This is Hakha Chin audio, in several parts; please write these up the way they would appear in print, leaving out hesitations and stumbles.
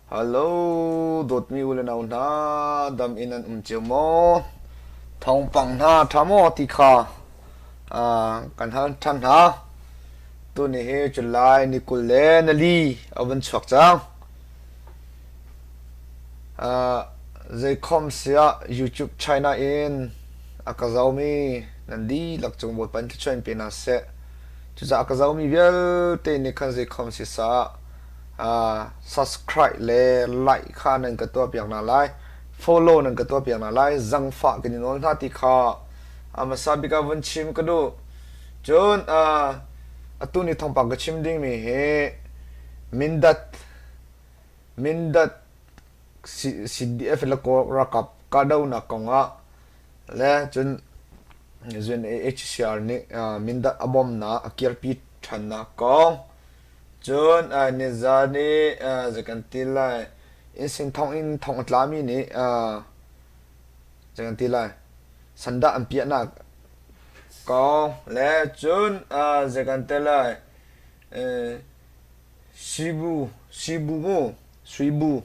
Hallo, dawtmi u le nau hna, dam in an um cio maw? Thawngpang hna ṭha maw ti kha kan hal ṭhan hna. Tuni hi July ni 24 a vun chuak cang. Zeikhom siah YouTube China in a ka zomi nan dihlak cung Bawipa in thluachuah in pe hna seh. Cucaah a ka zomi vialte nih khan zeikhom sisah subscribe le like kha nan ka tuahpiak hna lai. Follow nan ka tuahpiak hna lai. Zangfah kan i nawl hna ti kha a hmasa bik ah vun chim ka duh. Cun atu ni thawngpang ka chim dingmi hi Mindat Mindat CDF le ralkap kahdohnak kongah le cun UNHCR nih Mindat a bawmhnak a kirpi ṭhannak kong cun nizan i zei kan ti lai innsin thonginn thong a tlami nih zei kan ti lai sandah an piahnak kong le cun zei kan ti lai Sibu Sibu mu Suibu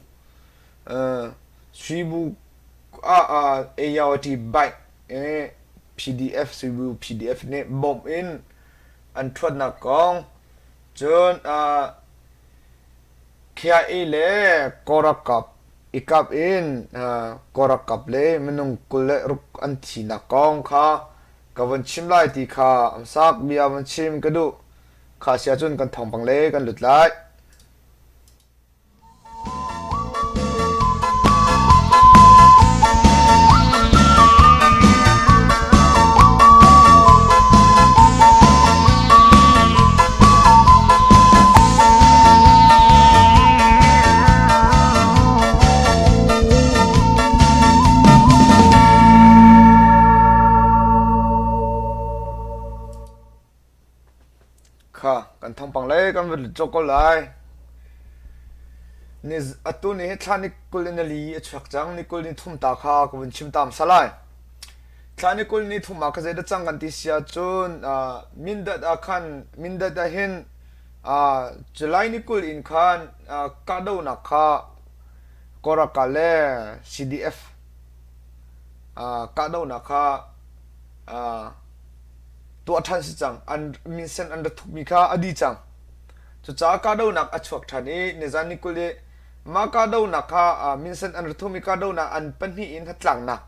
Suibu ah ART bike PDF Suibu PDF nih bawmh in an ṭhuatnak kong cun KIA le Kawlralkap i kap in Kawlralkap le minung 26 an thinak kong kha ka vun chim lai ti kha sak bia vun chim ka duh. Kha si ahcun kan thawngpang le kan lut lai. Kha kan thawngpang lei kan van lut cawk ko lai. Ni atu ni hi thla ni 20 in a li a chuak cang. Ni 20 ni thum ta kha ka vun chim ta hmasa lai. Thla ni 20 ni thum ah ka zei dah cang kan ti si ahcun Mindat ah khan Mindat ah hin July ni 20 in khan kahdohnak kha Kawlralkap le CDF kahdohnak kha tuah ṭhan si cang. An minsen an ra thukmi kha a dih cang. Cucaah kahdohnak a chuak ṭhan i nizan ni 20 i mah kahdohnak kha minsen an ra thumi kahdohnak an pahnih in hnatlaknak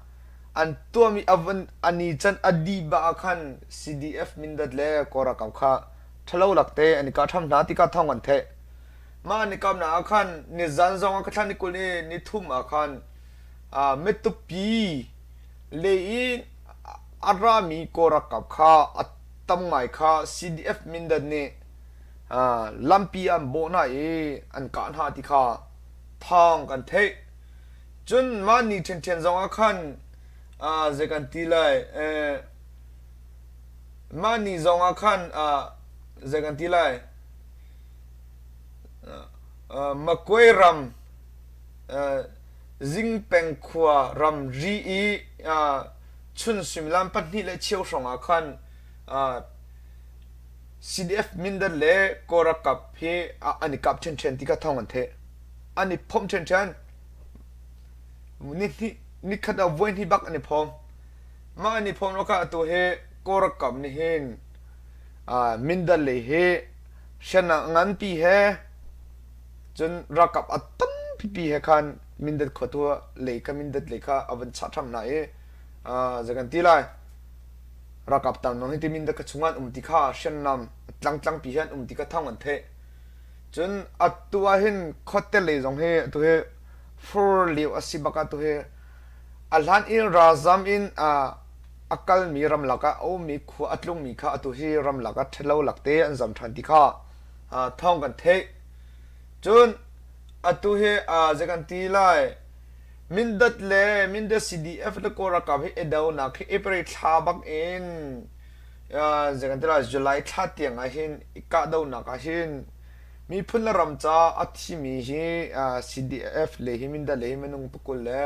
an tuahmi a van an i can a dih bak ah khan CDF Mindat le Kawl ralkap kha ṭhalo lakte an i kah ṭham hna ti kha thawng an theih. Mah an i kamnak ah khan nizan zong ah ka thla ni 20 i ni thum ah khan Matupi lei i a rami Kawl ralkap kha a tam ngai kha CDF Mindat nih lampi an bawh hna i an kah hna ti kha thawng kan theih. Cun mah ni ṭhianṭhian zong ah khan zei kan ti lai mah ni zong ah khan zei kan ti lai Makwe ram Zingpeng khua ramri i chun suimilam pahnih le cheu hrawng ah khan CDF Mindat le Kawl ralkap hi an i kap ṭhianṭhian ti kha thawng an theih. An i phomh ṭhianṭhian. Nihnih nikhat ah voi hnih bak an i phawm. Mah an i phawm lo kha atu hi Kawl ralkap nih hin Mindat lei hi hriamnam nganpi he Cun ralkap a tampipi he khan Mindat khua tu lei kha Mindat lei kha a van chah ṭham hna i zei kan ti lai ralkap tam nawn hi ti Mindat kha chungah an um ti kha hriamnam tlangtlangpi he an um ti kha thawng an theih. Cun atu ah hin khuate lei zong hi atu hi fur lio a si bak ah atu hi a hlan in ralzam in a kalmi ramlak ah a ummi khua a tlungmi kha atu hi ramlak ah ṭhalo lakte an zam ṭhan ti kha thawng kan theih. Cun atu hi zei kan ti lai Mindat le Mindat CDF le Kawl ralkap hi i donak hi April thla bak in zei kan ti lai July thla tiang ah hin i kahdohnak ah hin miphun le ram ca a thimi hi CDF le hi Mindat le hi minung pakul le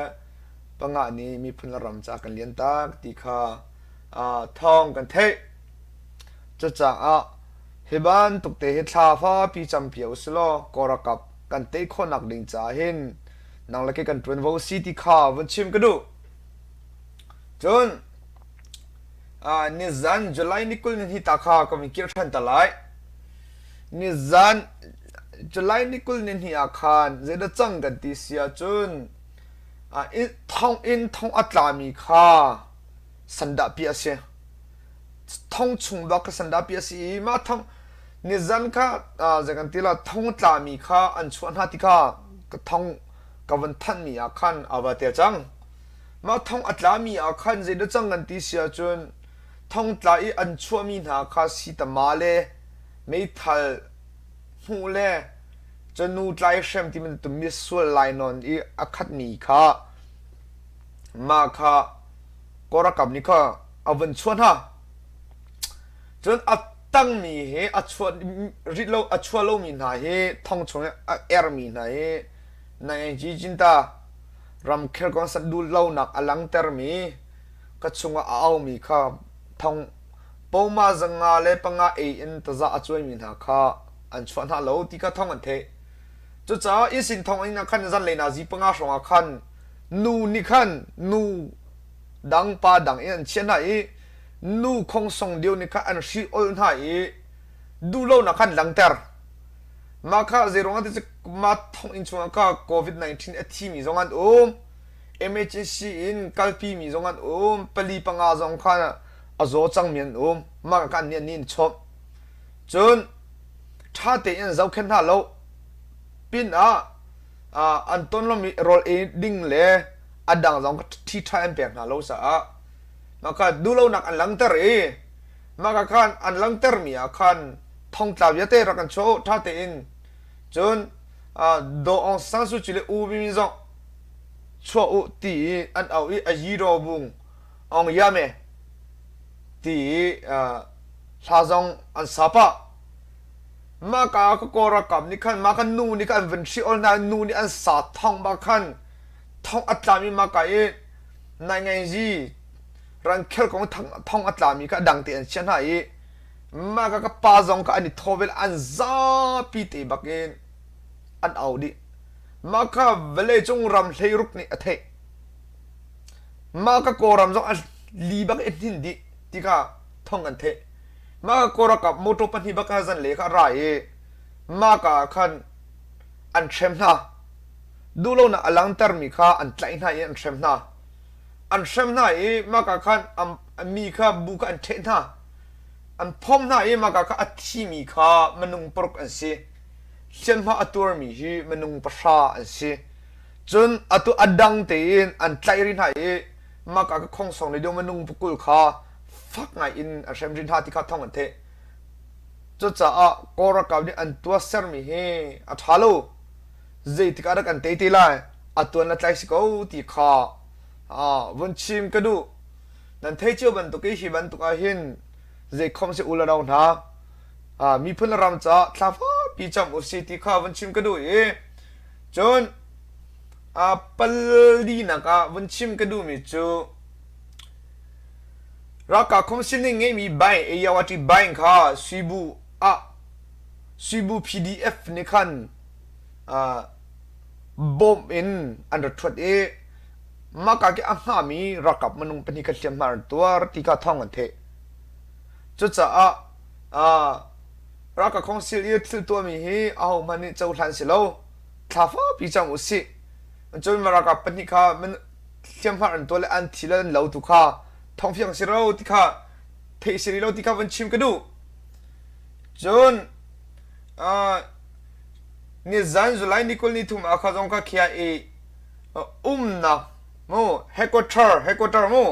panga nih miphun le ram ca kan lian tak ti kha thawng kan theih. Cucaah hi bantuk te hi thla fapi campi usih law Kawl ralkap. kan tei khawhnak ding caah hin nang le kei kan ṭuanvo si ti kha vun chim ka duh. Cun nizan July ni 20 ni hnih ta kha ka vun kir ṭhan ta lai. Nizan July ni 20 ni hnih ah khan zeidah cang kan ti si ahcun thonginn thong a tlami kha sandahpi a si. Thong chung bak kha sandahpi a si i mah thong nizan kha zei kan ti la thong tlami kha an chuah hna ti kha ka thong ka van thanhmi ah khan a va tel cang. Mah thong a tlami ah khan zeidah cang kan ti si ahcun thongtla i an chuahmi hna kha sitama le meithal hmuh le canu tlaihrem ti bantuk misual lainawn i a khatmi kha mah kha Kawlralkap nih kha a vun chuah hna. Cun a tangmi hi a chuah rih lo a chuah lomi hna hi thong chung i a ermi hna hi Naing Jinta ramkhel kong sat duh lonak a langtermi ka chungah a aumi kha thong poma 505 ei in taza a cuaimi hna kha an chuah hna lo ti kha thong an theih. Cucaah inn thong in ah khan zanlei nazi panga hrawng ah khan nu nih khan nu dang pa dang in an chiah hna i nu khongsong deuh nih khan an hri ol hna i duhlonak khan langter. Mah kha zeiruang ah ti cu mah thonginn chungah kha COVID-19 a thimi zong an um. Emergency in kalpi mi zong an um. Pali panga zong kha a zaw cangmi an um. Mah kha an nih an nih an chawmh. Cun ṭha tein zohkhenh hna lo pin ah an ton lomi rawl ei ding le a dang zong ṭhi ṭha an pek hna lo caah mah kha duhlonak an langhter i mah kha khan an langhtermi ah khan thongtla vialte rak kan chuah u ṭha tein cun Daw Aung San Suu Kyi le U Win Myint zong chuah u ti i an auh i a yi daw bung Aung Yame ti i hla zong an sa pah. Mah ka ka Kawl ralkap nih khan mah kan nu nih khan an vun hri ol hna nu nih an sa thong bak khan thong a tlami mah ka i naingainzi rankhel kong thong a tlami kha dang te an chiah hna i mah ka ka pa zong kha an i thaw vel an zapi te bak in an au dih. Mah kha vawleicung ram hleiruk nih a theih. Mah ka Kawlram zong a li bak i hnin dih ti kha thong an theih. Mah ka Kawlralkap motor pahnih bak kha zanlei kha a ra i mah ka ah khan an hrem hna. Duhlonak a langhtermi kha an tlaih hna i an hrem hna. An hrem hna i mah ka khan mi kha bu kha an ṭheh hna. An phomh hna i mah ka kha a thimi kha minung paruk an si. Hliamhma a tuarmi hi minung pahra an si. Cun atu a dang tein an tlaih rih hna i mah ka khongsong le minung pakul kha fak ngai in an hrem rih hna ti kha thawng an theih. Cucaah Kawl ralkap nih an tuahsermi hi a ṭha lo. Zeitik ah dah kan tei te lai? A tuan le tlai si ko ti kha vun chim ka duh. Nan thei cio bantuk i hi bantuk ah hin zeikhom si u le no hna miphun le ram caah thla fakpi cam u si ti kha vun chim ka duh i cun palinak ah vun chim ka duhmi cu ralkap khomsining ngeimi bank Ayawati Bank kha Suibu ah Suibu PDF nih khan bawmh in an rak ṭhuat i mahka khi a hngami ralkap minung pahnih kha hliamhma an tuar ti kha thawng an theih. Cucaah ralkap council i thil tuahmi hi ahohmanh nih cohlan si lo. Thla fakpi cang u sih. Cun ralkap pahnih kha hliamhma an tuah le an thi le an lo tu kha thawngfiang si ro ti kha theih si rih lo ti kha van chim ka duh. Cun nizan July ni 23 ah kha zong kha khia i umnak mu headquarter headquarter mu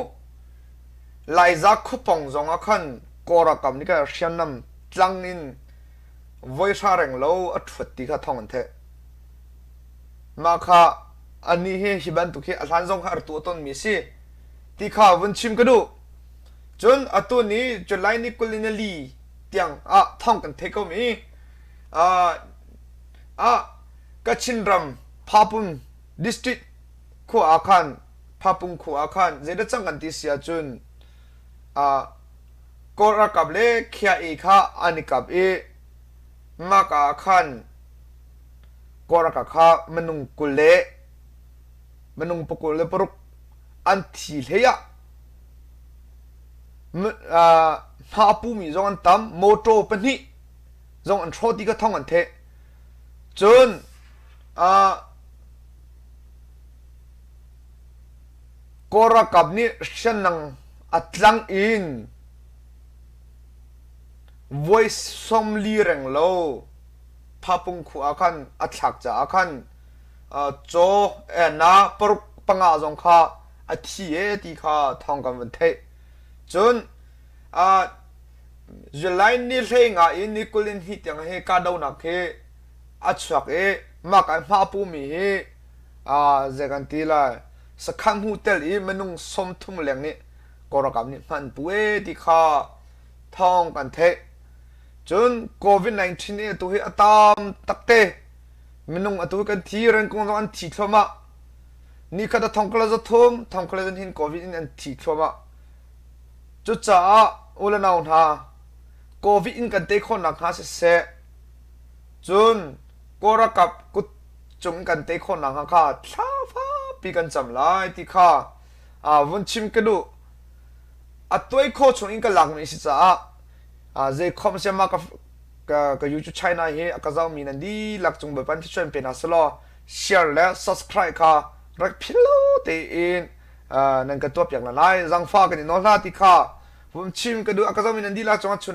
Laiza khuapong zong ah khan Kawl ralkap nih khan hriamnam tlang in voi hra reng lo a ṭhuat ti kha thawng an theih. Mah kha anih hi hi bantuk hi a hlan zong kha a tuah tawnmi a si ti kha vun chim ka duh. Cun atu ni July ni 24 tiang ah thawng kan theih komi ah Kachin ram Phapun district khua ah khan Phapung khua ah khan zeidah cang kan ti si ahcun Kawl ralkap le KIA kha an i kap i mah ah khan. Kawlralkap kha minung 20 le minung pakul le paruk an thi hlei ah hma a pumi zong an tam motor pahnih zong an hrawh ti kha thawng an theh cun Kawl ralkap nih hriamnam a tlang in voi 40 renglo Phapung khua ah khan a thlak caah khan caw na paruk panga zong kha a thi e ti kha thawng kan van theih. Cun July ni hlei nga in ni 20 in hnih tiang hi kahdohnak hi a chuak i mah kan hma pumi hi zei kan ti lai sakhan hmu tel i minung 30 leng nih Kawl ralkap nih hman pu e ti kha thawng kan theih. Cun COVID-19 hi atu hi a tam takte. Minung atu kan thi rengkung zong an thi thluahmah. Nikhat a thong kala za thum, thong kala zan hin COVID in an thi thluahmah. Cucaah u le nau hna, COVID in kan tei khawh nakhnga siseh, cun Kawl ralkap kut cung in kan tei khawh nakhnga kha thla fapi kan cam lai ti kha vun chim ka duh. A tuai khawh chung in ka lakmi a si caah zei khom siam ah ka ka YouTube China hi a ka zohmi nan dihlak cung Bawipa thluachuah in pe hna selaw share le subscribe kha rak philh lo tein nan ka tuahpiak hna lai zangfa kan i nawl hna ti kha vun chim ka duh a ka zohmi nan dihlak cungah chun.